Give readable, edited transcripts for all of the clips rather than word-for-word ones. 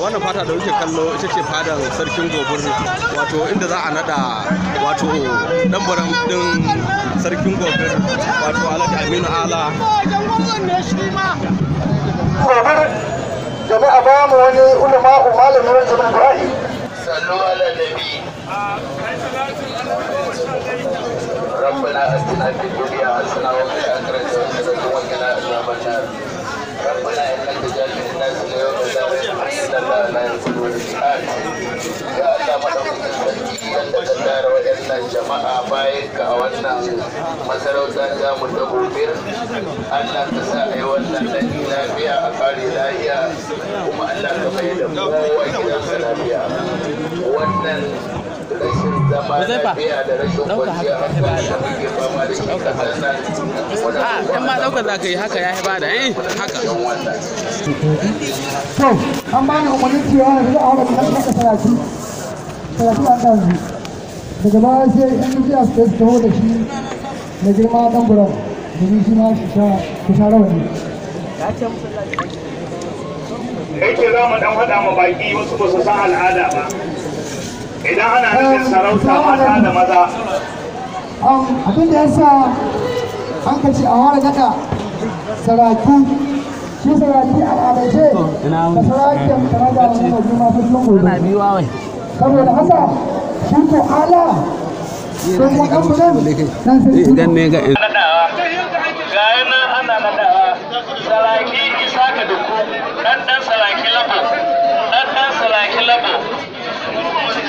Wannan fata da kuke kallo ita ce fadar sarkin Gobir, wato inda za a nada wato dan din sarkin Gobir, wato Alhaji Aminu Ala. Gobir jama'a ba mu wani ulama malamin wani Ibrahim. Sallu ala nabi. ربنا آتنا في الدنيا حسنة وفي الآخرة حسنة وقنا عذاب النار. ربنا إنك جامع الناس ليوم لا ريب فيه إن الله لا يخلف الميعاد. يا الله madaukakin sarki yadda ka tara waɗannan jama'a bayan ka a wannan masarauta ta mu ta Gobir, Allah ka sa a yi wannan nadi lafiya a kare lafiya, kuma Allah ka mai da kowa gidansa lafiya. Wannan rashin zama lafiya da rashin kwanciyar hankali da muke fama da shi kasar nan, A in ma ɗaukar za ka yi haka ya yi bada eh haka. To, an bani umarnin cewa yanzu a wani kan naka saraki, saraki an ɗanzu. Daga baya sai yan jiya su kai su taho da shi mai girma ɗan buran, domin shi ma shi sha rawani. Yake za mu ɗan faɗa ma baƙi wasu ba su san al'ada ba. Idan ana nufin sarauta mata da maza. Abin da ya sa an ka ce a ware naɗa saraki, shi saraki al'adance da sarakin karaga wani mai girma sarkin Gobe. Saboda haka shi ko ala sun kuma ɗan buran dan sarki. Idan ne ga Naɗawa. Ga nan ana naɗawa. Saraki Isaka Dukku, ɗan ɗan Saraki Labo, ɗan ɗan Saraki Labo.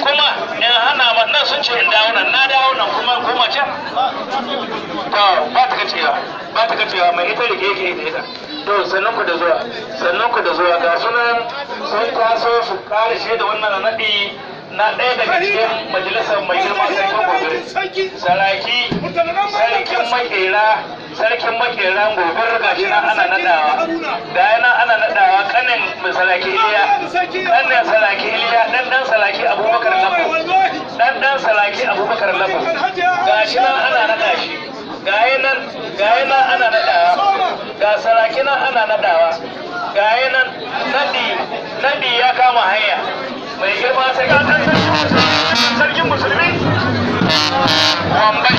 Kuma in hana ma nan sun ce in dawo nan, na dawo nan kuma koma can. To ba ta kacewa, ba ta kacewa mai ita rike yake ita ita. To sannan ku da zuwa, sannan ku da zuwa ga sunan sun taso su karshe da wannan naɗi na ɗaya daga cikin majalisar mai girma sarkin Gobir. Saraki, sarkin makera, sarkin makeran Gobir ga shi nan ana naɗawa. Ga nan ana naɗawa kanin Saraki Iliya, kanin Saraki Iliya, ɗan ɗan Saraki Abubakar Labo, ɗan ɗan Saraki Abubakar Labo. Ga shi nan ana naɗa shi. Ga nan, ga nan ana naɗawa. Ga saraki nan ana naɗawa. Ga nan naɗi, naɗi ya kama hanya. Mai girma sai ga ɗan sarkin musulmi. Wambai,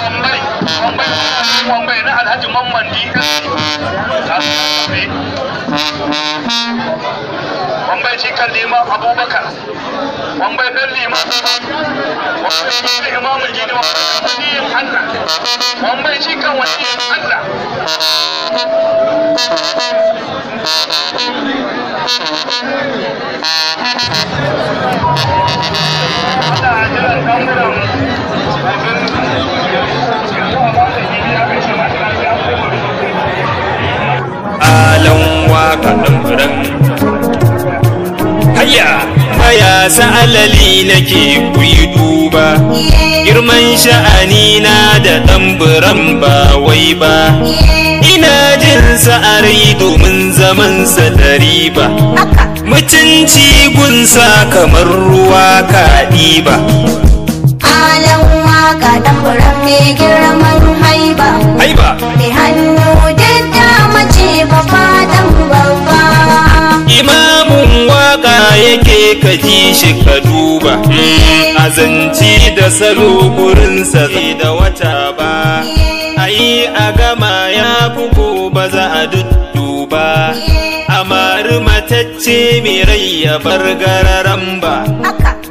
Wambai, Wambai, Wambai na Alhaji Mamman D. Wambai shi kan liman Abubakar, Wambai ɗan liman, Wambai shi kan imamun gini, waliyin Allah, Wambai shi kan waliyin Allah. Ana jiran ɗangunan Alan waka ɗan. Hayya! Baya sa'alali nake ku yi duba, girman sha'ani na da ɗan ba wai ba. Ina jin sa'arai domin zaman sa da riba. Mutunci gunsa kamar ruwa ka ɗiba. Alan waka ɗan buran mai girman haiba. Haiba! Mai hannu duk mace babba ɗan babba. Imamun waka yake ka ji shi ka duba. Azanci da salo gurinsa zai da wata ba. Ayi a gama ya fi ba za a dudduba. Amari matacce mai rai ya bar gararan ba.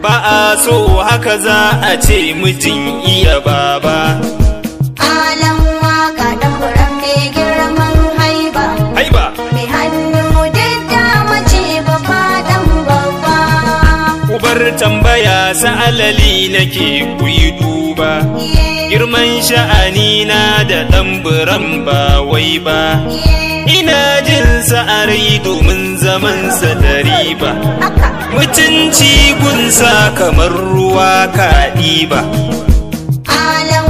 Ba a so haka za a ce mijin iya baba. Alan waka ɗan buran mai girman haiba. Haiba! Mai hannu duk mace babba ɗan babba. Ubar tambaya sa'alali nake ku yi duba. Girman sha'ani na da ɗan ba wai ba. Ina jin sa'arai domin zaman sa da riba. Mutunci gunsa kamar ruwa ka ɗiba. Alan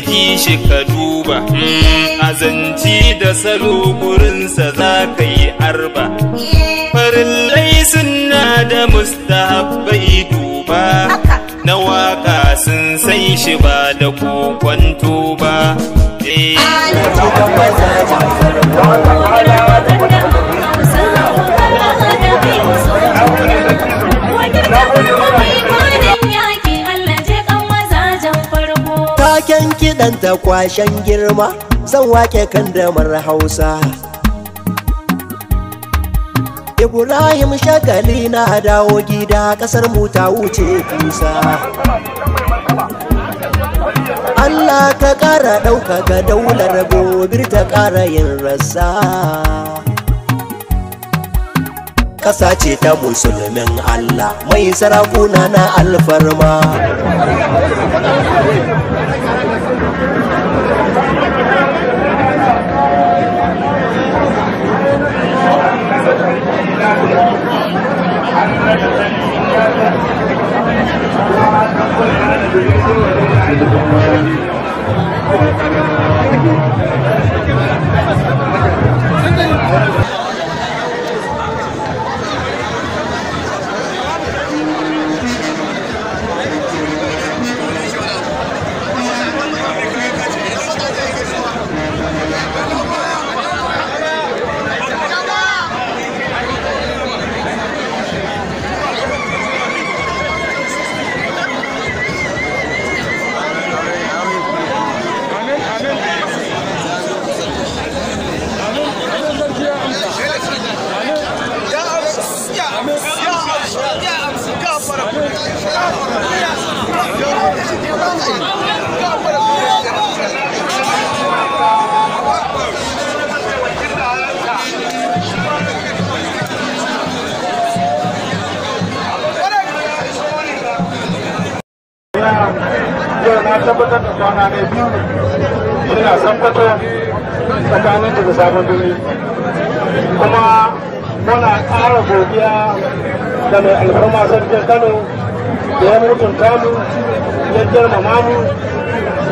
ji shi ka duba. Azanci da salo gurinsa za ka yi arba. Farillai suna da mustahabbai duba. Na waka sun san shi ba da kokwanto ba. Taken kiɗan ta kwashen girma, zan wake kan damar Hausa. Ibrahim Shagali na dawo gida, ƙasar mu ta wuce kusa. Allah ka ƙara ɗaukaka daular Gobir ta ƙara yin rassa. Ƙasa ce ta musulmin Allah mai sarakuna na alfarma. Yau na tabbatar da kwana ne biyu ina tabbatar tsakanin da sabon birni, kuma muna ƙara godiya da mai alfarma sarkin Kano da ya mutunta mu, ya girmama mu,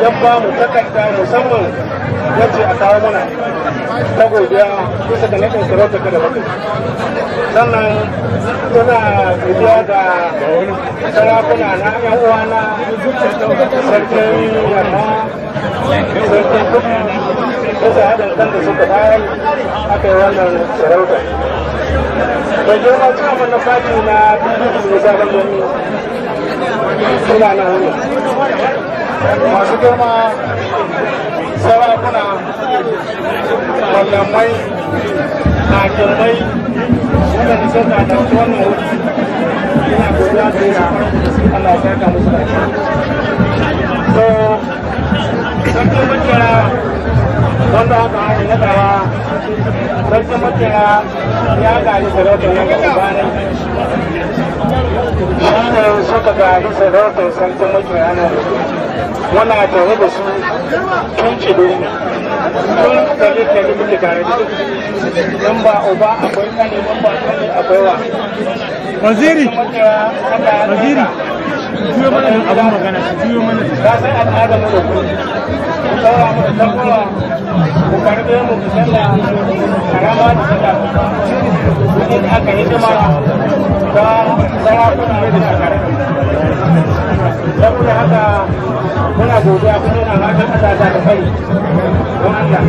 ya ba mu takarda musamman ya ce a kawo mana ta godiya bisa ga naɗin sarauta kada mutum. Sannan tana godiya da sarakuna na yan uwana, sarkin yamma, sarkin kudu, bisa haɗin kan da suka bayar aka yi wannan sarauta. Mai girma cikin na fati na PDP na sabon birni suna na wuri. Masu girma sarakuna, mallamai, hakimai, waɗanda suka ɗauki wannan wuri, ina godiya da su, Allah ya saka musu da so. Sarkin makera wanda aka haɗa naɗawa, sarkin makera ya gaji sarautar nan ga ubanai, shi ne suka gaji sarautar sarkin makera nan. Muna tare da su tun cibiri, tun tale-tale muke tare da su. In ba uba akwai kane, in ba kane akwai wa. Waziri, waziri, juyo mana abin magana, juyo mana. Ka san al'adar mu da ku. Ku saura mu da tambura, ku karɓe mu da sallah, karama da sallah. Kudin aka hidima ta sarakuna da shakar. Saboda haka muna godiya kuma muna fatan Allah ta da kai don Allah.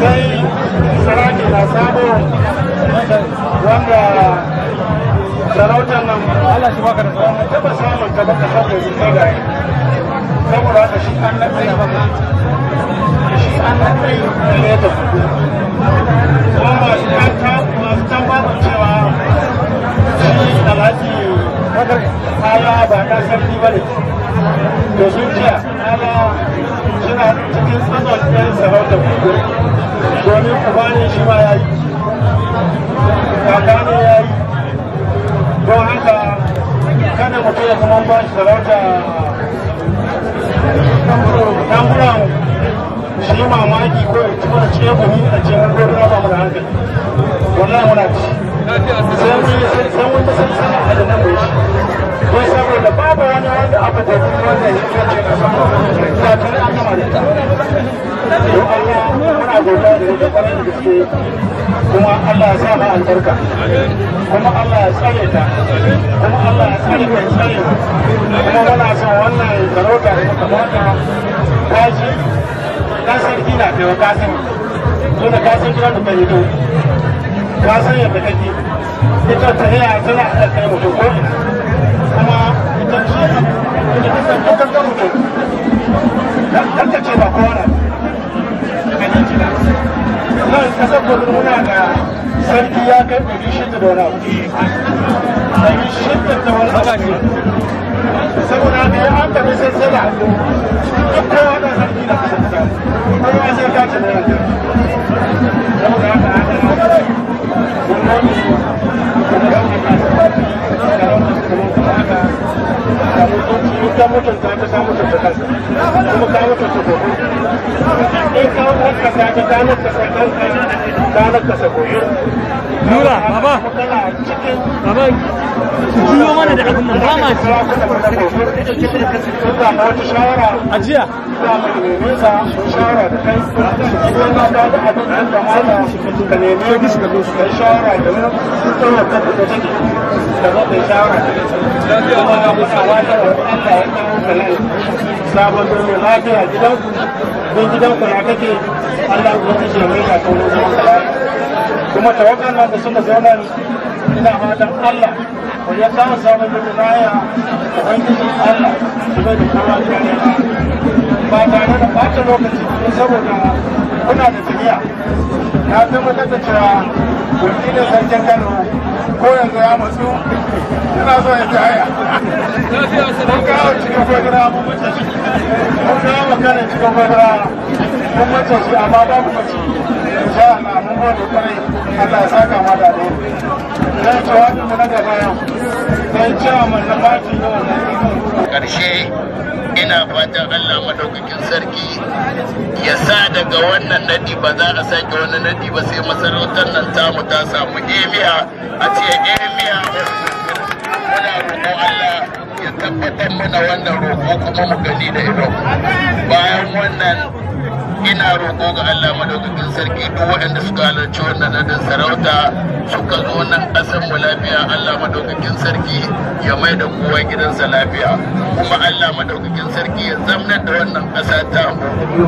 Sai saraki na sabo wanda sarautar nan Allah shi baka da tsawon taɓa samun ta baka saboda su kai gari. Saboda haka shi an na tsaye, shi an na tsaye ne ta kudu. Kuma masu tambabar cewa shi Alhaji Ala ba ɗan sarki ba ne. To sun jiya Ala suna cikin tsatson ɗan sarautar kudu. Domin uba ne shi ma ya yi, kaka ne ya yi. Don haka kada mutum ya zama ba shi sarauta ɗan buran shi mamaki ko ya ci mana ceburi a ce mun gobe ba mu da hankali. Wallahi muna ci. Sai mun yi sai mun ta sana a da nan shi. Don saboda babu wani wanda aka tafi wanda ya ce na sama. Da tare an gama da ita. Don Allah muna godiya da ita kwarai da gaske. Kuma Allah ya sa ma albarka. Kuma Allah ya tsare ta. Kuma Allah ya tsare ta tsare. Kuma muna son wannan sarauta da muka baka. Kaji dan sarki na kai ka sani. Tunda ka san gidan da ka hito. Ka san yadda kake. Ita tahiya tana haɗa kai mutum ko ina. Kuma ita ce ita ta san dukkan kan mutum. Dan ta ce ba kowa na. Nan kasar Gobir muna da sarki ya kai 600 da wani abu. 600 da wani abu. Saboda haka ya an tafi silsila duk kowa da sarki na kusa kusa. Kowa sai ka ce mai ranka. Saboda haka haka mun gode ka mutunci in ka mutunta ka ka mutunta kanka kuma ka mutunta gobe in ka nakasa ka ka nakasa kanka ka nakasa gobe. Nura baba baba juyo mana da abin nan ba ma ci wata shawara ajiya za mu neme sa shawara da kai idan ka ga abin da kamata ka neme ka shawara da mu tsawon ka da take ka zo kai shawara da kuma ga mutawa da Allah ya kawo ka nan sabon birni lafiya gidanku don gidanku na kake Allah ya kashe mai ka kawo zaman ka kuma tawakkal nan da suka zo nan ina fatan Allah wajen samun sabon birni lafiya ubangiji Allah su bai da kowa gida ba tare da ɓata lokaci saboda kuna da tafiya na tabbatar da cewa wakilin sarkin Kano ko yanzu ya matsu yana so ya haya. Mun kawo cikin gobira mun mace shi, mun kawo makarin cikin gobira mun mace shi, amma babu mace insha Allah. Mun gode kwarai, Allah ya saka ma da alheri. Zan ce wani mu na gaba sai chairman na party na wannan karshe. Ina fatan Allah madaukakin sarki ya sa daga wannan nadi ba za a sake wani nadi ba sai masarautar nan tamu ta samu emiya a ce emiya. Muna roƙon Allah ya tabbatar mana wannan roƙo kuma mu gani da ido. Bayan wannan ina roƙo ga Allah madaukakin sarki duk waɗanda suka halarci wannan nadin sarauta suka zo nan ƙasar mu lafiya, Allah madaukakin sarki ya mai da kowa gidansa lafiya, kuma Allah madaukakin sarki ya zamnar da wannan ƙasa ta mu.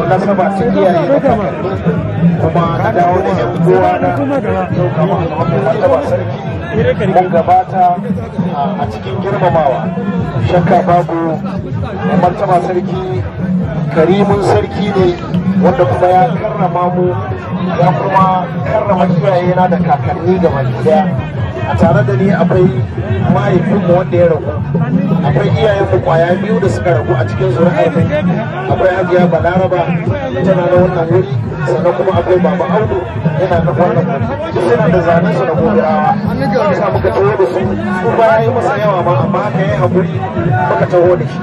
Nasaba ta iyaye da kakanni kuma na dawo da yan uwa na yau kama a gaban mai martaba sarki mun gabata a cikin girmamawa. Shakka babu mai martaba sarki karimin sarki ne wanda kuma ya karrama mu ya kuma karrama iyayena da kakanni gaba daya. A tare da ni akwai mahaifinmu wanda ya ragu, akwai iyayenmu kwaya biyu da suka ragu a cikin zuri'ar mu, akwai Hajiya Balaraba tana na wannan wuri, sannan kuma akwai Baba Audu yana na wannan wuri. Duk suna da zanen su na gobirawa sa muka taho da su. Su ba ya yi masa yawa ma, amma haka ya yi haƙuri muka taho da shi.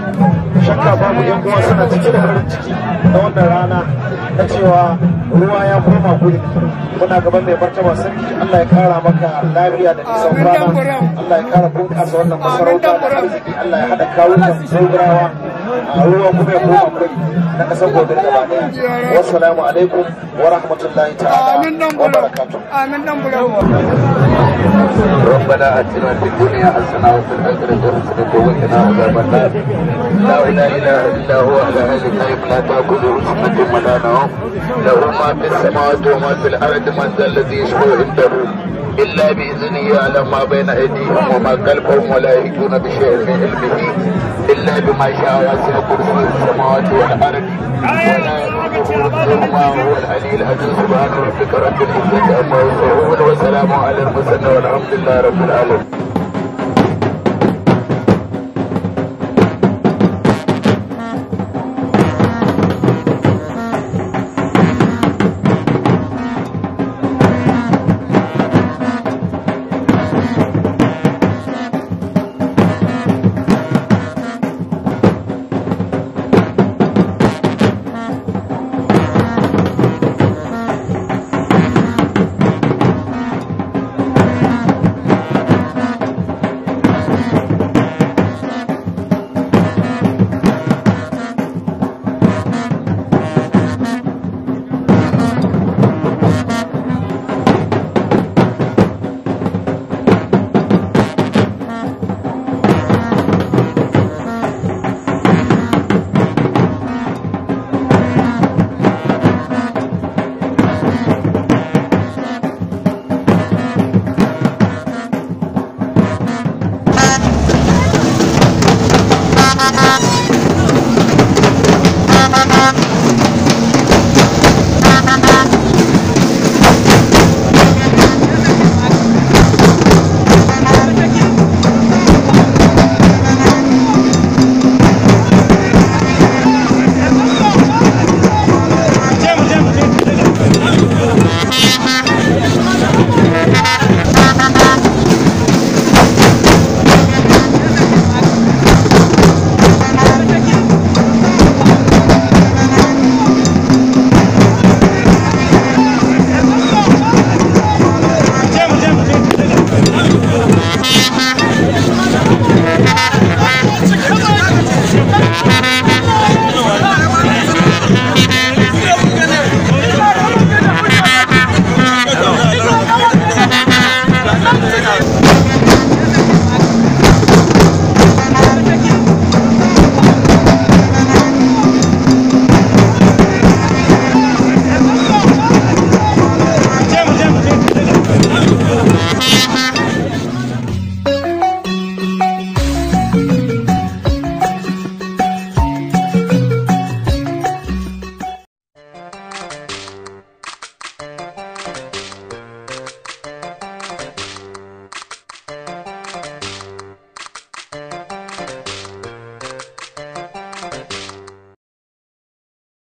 Shakka babu yan uwa suna cike da farin ciki na wannan rana na cewa ruwa ya koma guri. Muna gaban mai martaba sarki, Allah ya kara maka lafiya da nisan kwana, Allah ya kara bunƙasa wannan masarauta da arziki, Allah ya haɗa kawunan gobirawa a ruwa kuma ya koma guri na ƙasar Gobir gaba ɗaya. Wassalamu alaikum wa rahmatullahi ta'ala wa barakatuh. ربنا اتنا في الدنيا حسنه وفي الاخره حسنه وقنا عذاب النار. لا اله الا هو الحي القيوم لا تاخذه سنه ولا نوم، له ما في السماوات وما في الارض، من ذا الذي يشفع عنده الا باذنه، يعلم ما بين ايديهم وما خلفهم ولا يحيطون بشيء من علمه الا بما شاء، وسع كرسيه السماوات والارض ولا يؤوده هو العلي العظيم. سبحان ربك رب العزه عما يصفون وسلام على المرسلين والحمد لله رب العالمين.